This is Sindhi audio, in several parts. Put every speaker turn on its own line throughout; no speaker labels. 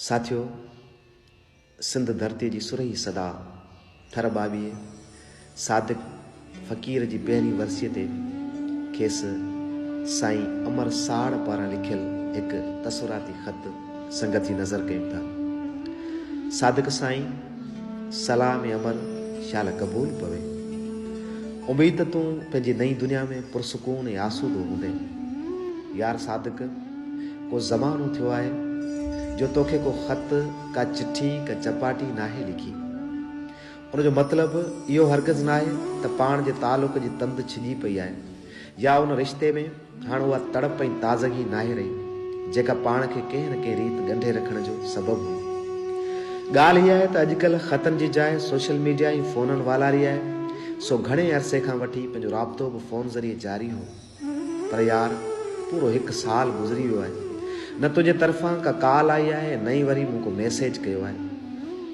ساٿيو! سنڌ ڌرتيء جي سرهي صدا ٿر ٻاويهه صادق فقير جي پهرين ورسيء تي کيس سائين امر ساڙ پاران لکيل هڪ تصوراتي خط سنگت جي نظر ڪيون ٿا. صادق سائين سلام امر شال قبول پوي. اميد ته تون پنهنجي نئين دنيا ۾ پرسڪون ۽ آسودو هوندين. يار صادق! ڪو زمانو ٿيو آهي جو توکي ڪو خط، ڪا چٺي، ڪا چپاٽي ناهي لکي. ان جو مطلب اهو هرگز ناهي ته پاڻ جي تعلق جي تند ڇڄي پئي آهي يا ان رشتي ۾ هاڻ اها تڙپ ۽ تازگي ناهي رهي، جيڪا پاڻ کي ڪنهن نه ڪنهن ريت ڳنڍي رکڻ جو سبب هئي. ڳالهه اها آهي ته اڄڪلهه خطن جي جاء سوشل ميڊيا ۽ فونن والاري آهي، سو گهڻي عرصي کان وٺي پنهنجو رابطو به فون ذريعي جاري هو. پر يار پورو هڪ سال گذري ويو آهي نه تنهنجي طرفان ڪا ڪال آئي آهي نه ئي وري مون ڪو ميسيج ڪيو آهي.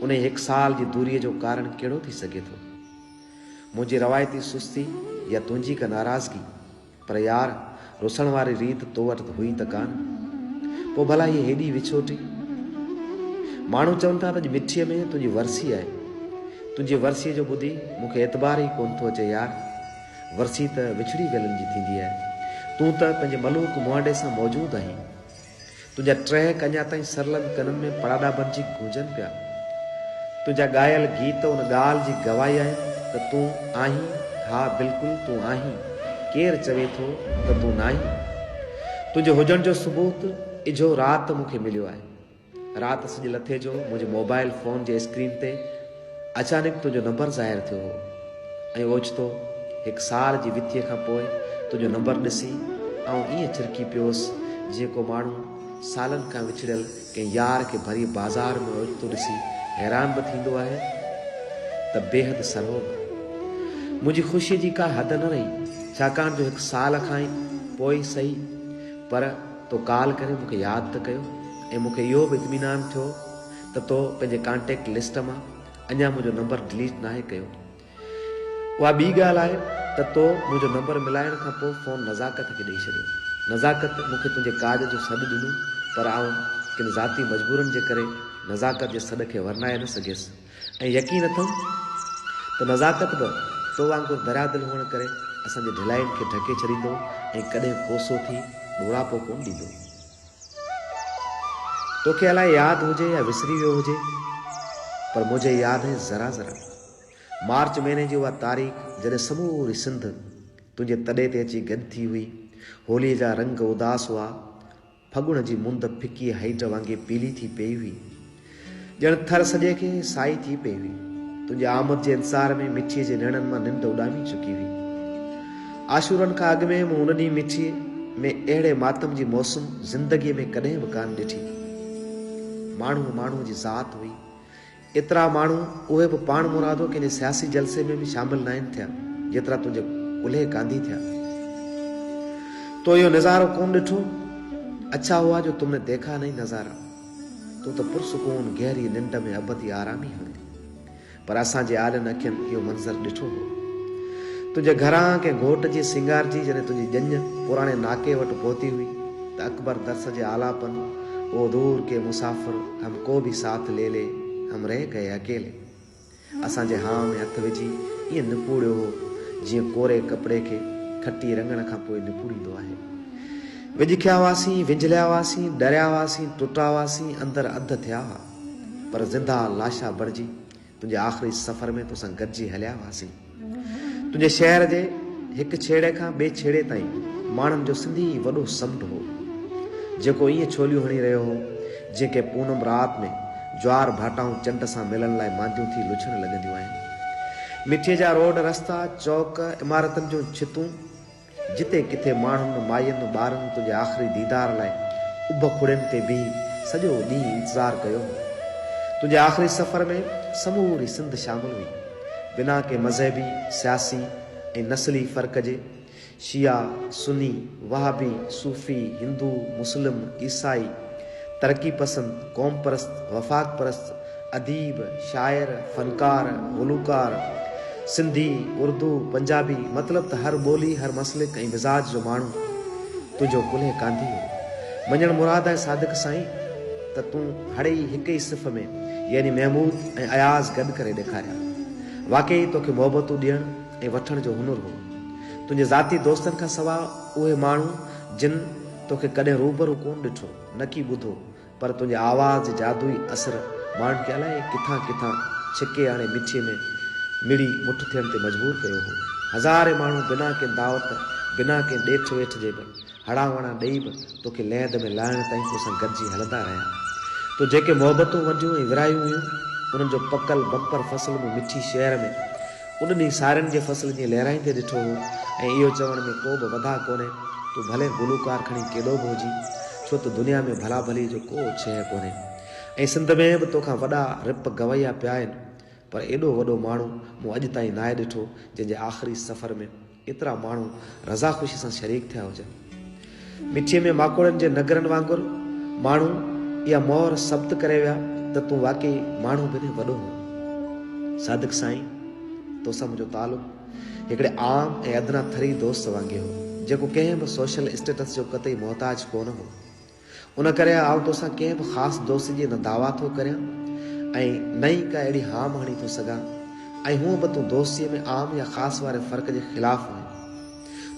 انهي هڪ سال جي دوريء جو ڪارڻ ڪهڙو ٿي سگهي ٿو؟ منهنجي روايتي سستي يا تنهنجي ڪا ناراضگي؟ پر يار رسڻ واري ريت تو وٽ هئي ته ڪانه. پوء ڀلا هيء هيڏي وڇوٽي؟ ماڻهو چون ٿا ته اڄ مٺيء ۾ تنهنجي ورسي آهي. تنهنجي ورسيء جو ٻڌي مون کي اعتبار ئي ڪونه ٿو اچي يار. ورسي ته وڇڙي ويلن جي ٿيندي آهي. تون ته پنهنجي ملوڪ مهانڊي سان موجود آهين. تنهنجا ٽهڪ اڃا تائين سرلند ڪنن ۾ پڙاڏا بنجي گونجن پيا. تنهنجا ڳايل گيت ان ڳالهه جي گواهي آهن ته تون آهين، ها بلڪل تون آهين، ڪير چوي ٿو ته تون ناهين؟ تنهنجي هجڻ جو ثبوت اجهو رات مون کي مليو آهي. رات سج لٿي جو منهنجي موبائل فون جي اسڪرين تي اچانڪ تنهنجو نمبر ظاهر ٿيو هو ۽ اوچتو هڪ سال جي وٿيء کان پوء تنهنجو نمبر ڏسي آئون ائين ڇرڪي پيوس جيئن ڪو ماڻهو سالن کان وڇڙيل ڪنهن يار کي ڀريء بازار ۾ اوچتو ڏسي حيران به ٿيندو آهي ته بيحد سرهو به. منهنجي خوشيء جي ڪا حد نه رهي ڇاڪاڻ جو هڪ سال کان ئي پوء سهي پر تو ڪال ڪري مون کي ياد ته ڪيو ۽ مون کي اهو به اطمينان ٿيو ته تو پنهنجي ڪانٽيڪٽ لسٽ مان اڃا منهنجو نمبر ڊليٽ ناهي ڪيو. اها ٻي ڳالهه آهي ته تو منهنجو نمبر ملائڻ کان پوء فون نزاڪت کي ڏئي ڇڏيو. نزاڪت مون کي تنهنجي ڪاڄ جو سڏ ڏنو پر آئون ڪن ذاتي مجبورين جي ڪري نزاڪت جي سڏ کي ورنائي نه سگهيس. ۽ يقين اٿم ته نزاڪت به تو وانگر دريا دل هئڻ ڪري اسان جي ڍلائين کي ڍڪي ڇڏيندو ۽ ڪڏهن ڪوسو ٿي ڏوراپو ڪونه ڏيندو. توکي الائي ياد هجي يا وسري ويو هجي پر منهنجي ياد آهي ذرا ذرا. مارچ مهيني جي اها تاريخ جڏهن سموري سنڌ تنهنجي تڏي تي اچي گڏ ٿي هئي. هوليء جا رنگ اداس هئا. ڦڳڻ جي مند ڦڪي هيڊ وانگي پيلي ٿي پيئي هئي. ڄڻ ٿر سڄي کي سائي ٿي پيئي هئي. تنهنجي آمد جي انتظار ۾ مٺيء جي نيڻن مان ننڊ اڏامي چڪي هئي. عاشورن کان اڳ ۾ مون ان ڏينهن مٺيء ۾ اهڙي ماتم جي موسم زندگيء ۾ ڪڏهن به ڪانه ڏٺي. ماڻهوء ماڻهوء جي ذات هئي. ايترا ماڻهو، اهي به پاڻمرادو ڪنهن جي سياسي جلسي ۾ به شامل ناهن ٿيا، جيترا تنهنجي ڪلهي ڪانڌي ٿيا. تو اهو نظارو ڪونه ڏٺو؟ اڇا هئا جو تم ني ديکا نهين نظارا. تون ته پرسڪون گهري ننڊ ۾ ابدي آرامي هئين. پر اسان جي آلين اکين اهو منظر ڏٺو هو. تنهنجي گهران ڪنهن گهوٽ جي سينگارجي جڏهن تنهنجي ڄڃ پراڻي ناڪي وٽ پهتي هئي ته اڪبر درس جي آلاپن او دور ڪي مسافر هم ڪو ڀي ساٿ لي لي هم رهه گئي اڪيلي اسان جي هانء ۾ هٿ وجهي ائين نپوڙيو هو جيئن ڪوري ڪپڙي کي کٽي رڱڻ کان پوء نپوڙيندو آهي. وڄکيا هئاسين، وڃليا هئاسين، ڏريا هئاسين، ٽٽا هئاسين، اندر اڌ ٿيا هئا پر زنده لاشا بڻجي تنهنجي آخري سفر ۾ توسان گڏجي هليا هئاسين. تنهنجي شهر جي هڪ ڇيڙي کان ٻئي ڇيڙي تائين ماڻهن جو سنڌي وڏو سمنڊ هو، جيڪو ائين ڇوليون هڻي رهيو هو، جيئن ڪنهن پونم رات ۾ جوار ڀاٽائون چنڊ سان ملڻ لاء مانديون ٿي لڇڻ لڳنديون آهن. مٺيء جا روڊ رستا، چوڪ، عمارتن جون ڇتون، جتي ڪٿي ماڻهن، ماين، ٻارن تنهنجي آخري ديدار لاء اڀ کڙين تي بيهي سڄو ڏينهن انتظار ڪيو هو. تنهنجي آخري سفر ۾ سموري سنڌ شامل هئي. بنا ڪنهن مذهبي، سياسي ۽ نسلي فرق جي شيعا، سني، وهابي، صوفي، هندو، مسلم، عيسائي، ترقي پسند، قوم پرست، وفاق پرست، اديب، شاعر، فنڪار، گلوڪار، سنڌي، اردو، پنجابي، مطلب ته هر ٻولي، هر مسلڪ ۽ مزاج جو ماڻهو تنهنجو ڪلهي ڪانڌي هو. مڃڻ مراد آهي صادق سائين! ته تون هڙئي هڪ ئي صف ۾ يعني محمود ۽ اياز گڏ ڪري ڏيکاريا. واقعي توکي محبتون ڏيڻ ۽ وٺڻ جو هنر هو. تنهنجي ذاتي دوستن کان سواء اهي ماڻهو جن توکي ڪڏهن روبرو ڪونه ڏٺو نه ڪي ٻڌو پر تنهنجي آواز جي جادوئي اثر ماڻهن کي الائي ڪٿان ڪٿان ڇڪي آڻي مٺيء ۾ مڙي مٺ ٿيڻ تي مجبور ڪيو هو. هزارين ماڻهو بنا ڪنهن دعوت، بنا ڪنهن ڏيٺ ويٺ جي به، هڙان وڙان ڏيئي به توکي لحد ۾ لاهڻ تائين توسان گڏجي هلندا رهيا. تو جيڪي محبتون ونڊيون ۽ ورهايون هيون، انهن جو پڪل بمپر فصل مون مٺي شهر ۾ ان ڏينهن سارين جي فصل جيئن لهرائيندي ڏٺو هو ۽ اهو چوڻ ۾ ڪو به وڌاء ڪونهي، تون ڀلين گلوڪار کڻي ڪيڏو به هجين، ڇو ته دنيا ۾ ڀلا ڀليء جو ڪو ڇيهه ڪونهي ۽ سنڌ ۾ به توکان وڏا رپ گويا پيا آهن، پر ايڏو وڏو ماڻهو مون اڄ تائين ناهي ڏٺو، جنهن جي آخري سفر ۾. ايترا ماڻهو رضا خوشي سان شريڪ ٿيا هجن. مٺيء ۾ ماڪوڙن جي نگرن وانگر ماڻهو اها مهر ثبت ڪري ويا ته تون واقعي ماڻهو بنهه وڏو هئين. صادق سائين، توسان منهنجو تعلق هڪڙي عام ۽ ادنيٰ ٿري دوست وانگي هو، جيڪو ڪنهن به سوشل اسٽيٽس جو قطعي محتاج ڪونه هو. ان ڪري آئون توسان ڪنهن به خاص دوستي جي نه دعويٰ ٿو ڪريان ۽ نه ئي ڪا اهڙي هام هڻي ٿو سگهان ۽ هونء به تون دوستيء ۾ عام يا خاص واري فرق جي خلاف هئين.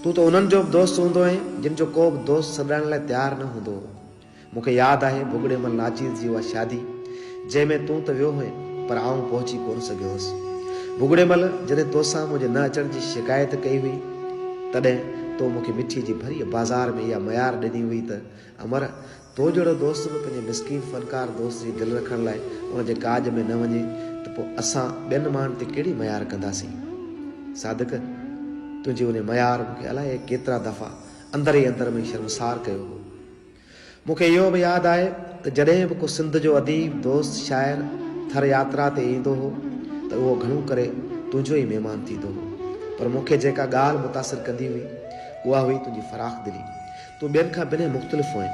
تون ته انهن جو به دوست هوندو هئين، جن جو ڪو به دوست سڏائڻ لاء تيار نه هوندو هو. مون کي ياد آهي ڀڳڙي مل ناچيز جي اها شادي، جنهن ۾ تون ته ويو هئين، پر آئون پهچي ڪونه سگهيو هوس. ڀڳڙي مل جڏهن توسان منهنجي نه اچڻ جي شڪايت ڪئي هئي، تڏهن تو مون کي مٺيء جي ڀريء بازار ۾ اها ميار ڏني هئي ته، امر! تو جهڙو دوست به پنهنجي مسڪين فنڪار دوست جي دل رکڻ لاء ان جي ڪاڄ ۾ نه وڃي ته پوء اسان ٻين ماڻهن تي ڪهڙي ميار ڪنداسين؟ صادق! تنهنجي انهيء ميار مون کي الائي ڪيترا دفعا اندر ئي اندر ۾ شرمسار ڪيو هو. مون کي اهو به ياد آهي ته جڏهن به ڪو سنڌ جو اديب دوست شاعر ٿر ياترا تي ايندو هو ته اهو گهڻو ڪري تنهنجو ئي مهمان ٿيندو هو. پر مون کي جيڪا ڳالهه متاثر ڪندي هئي، اها هئي تنهنجي فراخ دلي. تون ٻين کان بنهه مختلف هئين.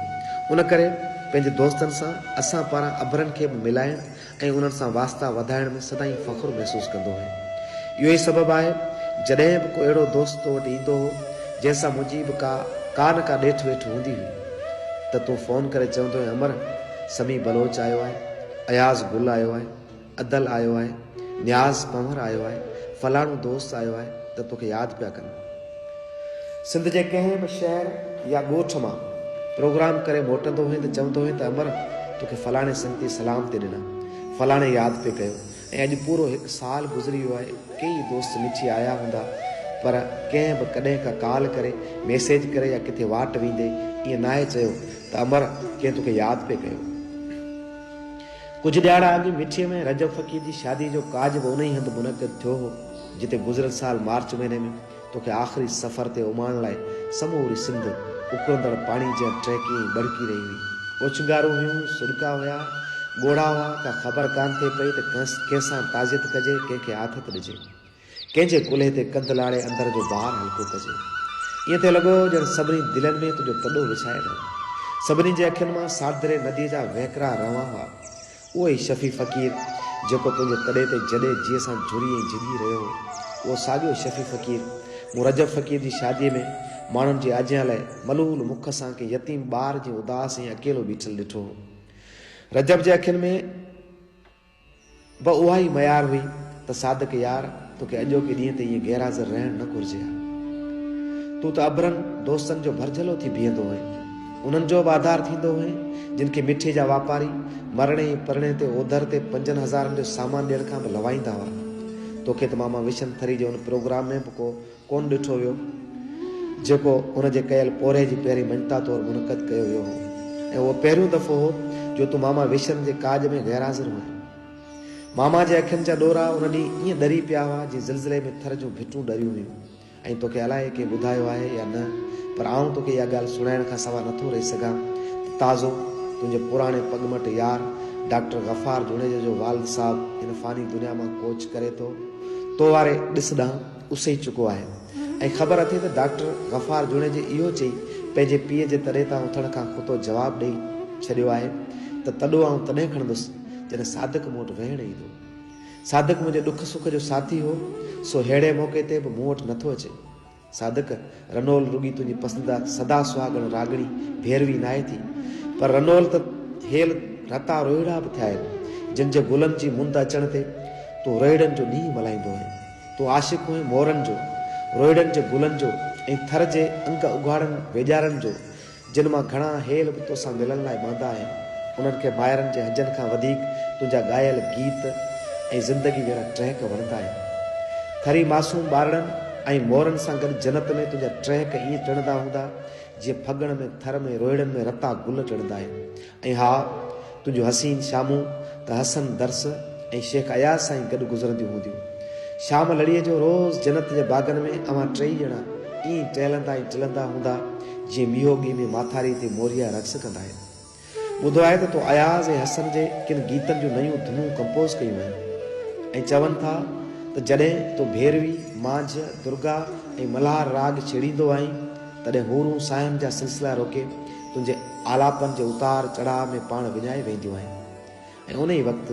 ان ڪري پنهنجي دوستن سان اسان پاران اڀرن کي به ملائڻ ۽ انهن سان واسطا وڌائڻ ۾ سدائين فخر محسوس ڪندو هئين. اهو ئي سبب آهي جڏهن به ڪو اهڙو دوست تو وٽ ايندو هو، جنهن سان منهنجي به ڪا ڪا نه ڪا ڏيٺ ويٺ هوندي هئي ته تون فون ڪري چوندو هئين امر، سميع بلوچ آيو آهي، اياز گل آيو آهي، ادل آيو آهي، نياز پنهور آيو آهي، فلاڻو دوست آيو آهي ته توکي ياد پيا ڪن. سنڌ جي ڪنهن به شهر يا ڳوٺ مان پروگرام ڪري موٽندو هئين ته چوندو هئين ته امر توکي فلاڻي سنگتي سلام تي ڏنا، فلاڻي ياد پئي ڪيو ۽ اڄ پورو هڪ سال گذري ويو آهي، ڪيئي دوست مٺي آيا هوندا پر ڪنهن به ڪڏهن ڪا ڪال ڪري، ميسيج ڪري يا ڪٿي واٽ ويندي ائين ناهي چيو ته امر ڪنهن توکي ياد پئي ڪيو. ڪجهه ڏهاڙا اڳ مٺيء ۾ رجب فقير جي شاديء جو ڪاڄ به انهيء هنڌ منعقد ٿيو هو، جتي گذريل سال مارچ مهيني ۾ توکي آخري سفر تي اماڻڻ لاء سموري سنڌ اڪرندڙ پاڻي جيان ٽهڪي ۽ ٻڙڪي رهي هئي. اوڇنگارون هيون، سڏڪا هيا، ڳوڙها هئا، ڪا خبر ڪانه ٿي پئي ته ڪنهن سان تعزيت ڪجي، ڪنهن کي آٿت ڏجي. ڪنهن جي ڪلهي تي ڪنڌ لاڙي اندر جو بار هلڪو ڪجي. ائين ٿي لڳو ڄڻ سڀني دلين ۾ تنهنجو تڏو وڇايل هو. سڀني جي اکين مان ساڌري نديء جا وهڪرا روان هئا. اهو ئي شفيع فقير جيڪو تنهنجي تڏي تي جڏي جيء سان جهري ۽ جهڄي رهيو هو. اهو ساڳيو شفيع فقير مون رجب فقير جي شاديء ۾ ماڻهن جي آجيان لاء ملول مک سان ڪنهن يتيم ٻار جيان اداس ۽ اڪيلو بيٺل ڏٺو هو. رجب جي اکين ۾. به اها ئي ميار هئي ته صادق يار توکي اڄوڪي ڏينهن تي ائين غير حاضر رهڻ نه گهرجي ها. تون ته اڀرن دوستن جو ڀرجهلو ٿي بيهندو هئين. انهن جو به آڌار ٿيندو هئين، جن کي مٺي جا واپاري مرڻي ۽ پرڻي تي اوڌر تي پنجن هزارن جو سامان ڏيڻ کان به لوائيندا هئا. توکي ته ماما وشن ٿري جي ان پروگرام ۾ به ڪو ڪونه ڏٺو ويو، جيڪو هن جي ڪيل پورهيي جي پهرين مڃتا طور منعقد ڪيو ويو هو ۽ اهو پهريون دفعو هو جو تون ماما وشن جي ڪاڄ ۾ غيرحاضر هئين. ماما جي اکين جا ڏورا ان ڏينهن ائين ڏري پيا هئا، جيئن زلزلي ۾ ٿر جون ڀٽون ڏريون هيون ۽ توکي الائي ڪنهن ٻڌايو آهي يا نه، پر آئون توکي اها ڳالهه سڻائڻ کان سوا نٿو رهي سگهان ته تازو تنهنجي پراڻي پڳمٽ يار ڊاڪٽر غفار جوڻيجو جو والد صاحب هن فاني دنيا مان ڪوچ ڪري تو تو واري ڏس ڏانهن اسهي چڪو آهي ۽ خبر اٿئي ته ڊاڪٽر غفار جوڻيجي اهو چئي پنهنجي پيء جي تڏي تان اٿڻ کان کتو جواب ڏئي ڇڏيو آهي ته تڏو آئون تڏهن کڻندس جڏهن صادق مون وٽ ويهڻ ايندو. صادق منهنجي ڏک سک جو ساٿي هو سو ههڙي موقعي تي به مون وٽ نٿو اچي. صادق، رنول رڳي تنهنجي پسنديده سدا سهاڳڻ راڳڻي ڀيروي ناهي ٿي پر رنول ته هيل رتا روهيڙا به ٿيا آهن، جن جي گلن جي مند اچڻ تي تون روهيڙن جو ڏينهن ملهائيندو هئين. تون عاشق هئين مورن جو، روهيڙن جي گلن جو ۽ ٿر جي انگ اگهاڙن ويڄارن جو، جن مان گهڻا هيل به توسان ملڻ لاء ماندا آهن. انهن کي مائرن جي هنجن کان وڌيڪ تنهنجا ڳايل گيت ۽ زندگي جهڙا ٽهڪ وڻندا آهن. ٿري معصوم ٻارڙن ۽ مورن سان گڏ جنت ۾ تنهنجا ٽهڪ ائين ٽڙندا هوندا، جيئن ڦڳڻ ۾ ٿر ۾ روهيڙن ۾ رتا گل ٽڙندا آهن. ۽ ها، تنهنجون حسين شامون ته حسن درس ۽ شيخ اياز سان ئي گڏ گذرنديون هونديون. شام لڙيء جو روز جنت جي باغن ۾ اوهان ٽيئي ڄڻا ائين ٽهلندا ۽ ٽلندا هوندا، جيئن مينهوڳي ۾ ماٿاريء تي موريا رقص ڪندا آهن. ٻڌو آهي ته تو اياز ۽ حسن جي ڪن گيتن جون نيون ڌنون ڪمپوز ڪيون آهن ۽ چون ٿا ته جڏهن تو ڀيروي، مانجهه، درگا ۽ ملهار راڳ ڇيڙيندو آهين، تڏهن حورون ساهن جا سلسلا روڪي تنهنجي آلاپن جي اتار چڙهاء ۾ پاڻ وڃائي وينديون آهن ۽ انهي وقت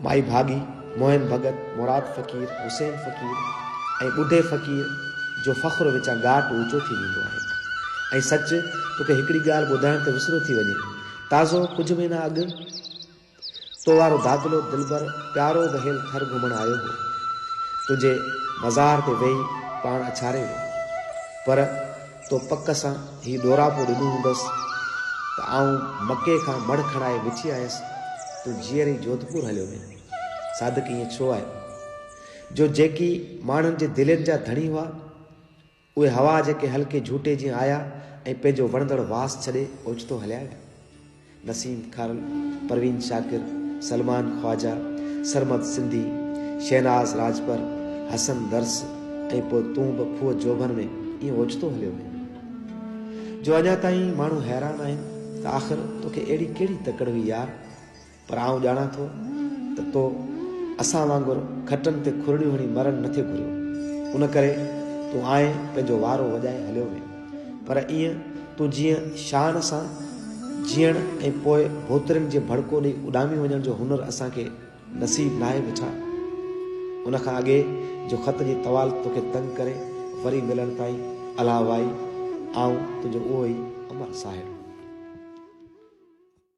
مائي ڀاڳي، موهن ڀڳت، مراد فقير، حسين فقير ۽ ٻڍي فقير جو فخر وچان ڳاٽ اوچو ٿي ويندو آهي. ۽ سچ توکي هڪڙي ڳالهه ٻڌائڻ ته وسريو ٿي وڃي. تازو ڪجهه مهينا اڳ تو وارو دادلو دلبر پيارو به هيل ٿر گهمڻ آيو هو. تنهنجي مزار تي ويهي پاڻ اڇاري ويو. پر تو پڪ سان هي ڏوراپو ڏنو هوندس ته آئون مڪي کان مڙهه کڻائي مٺي آيس، تون جيئري جوڌپور هليو وئين. صادق ائين ڇو آهي؟ جو جيڪي ماڻهن جي دلين جا ڌڻي هئا، اهي هوا جي ڪنهن هلڪي جهوٽي جيان آيا ۽ پنهنجو وڻندڙ واس ڇڏي اوچتو هليا ويا. نسيم کارل، پروين شاڪر، سلمان خواجه، سرمد سنڌي، شهناز راڄپر، حسن درس ۽ پوء تون به ڦوهه جوڀن ۾ ائين اوچتو هليو وئين. جو اڃا تائين ماڻهو حيران آهن ته آخر توکي اهڙي ڪهڙي تڪڙ هئي يار؟ پر آئون ڄاڻان ٿو ته تو اسان وانگر کٽن تي کرڙيون هڻي مرڻ نه ٿي گهريو. ان ڪري تون آئين پنهنجو وارو وڄائي هليو وئين. پر ائين تون جيئن شان سان جيئڻ ۽ پوء ڀوترين جي ڀڙڪو ڏئي اڏامي وڃڻ جو هنر اسان کي نصيب ناهي مٺا. ان کان اڳي جو خط جي طوال توکي تنگ ڪري وري ملڻ تائين الله وائي آئون تنهنجو اهو ئي امر ساهڙ.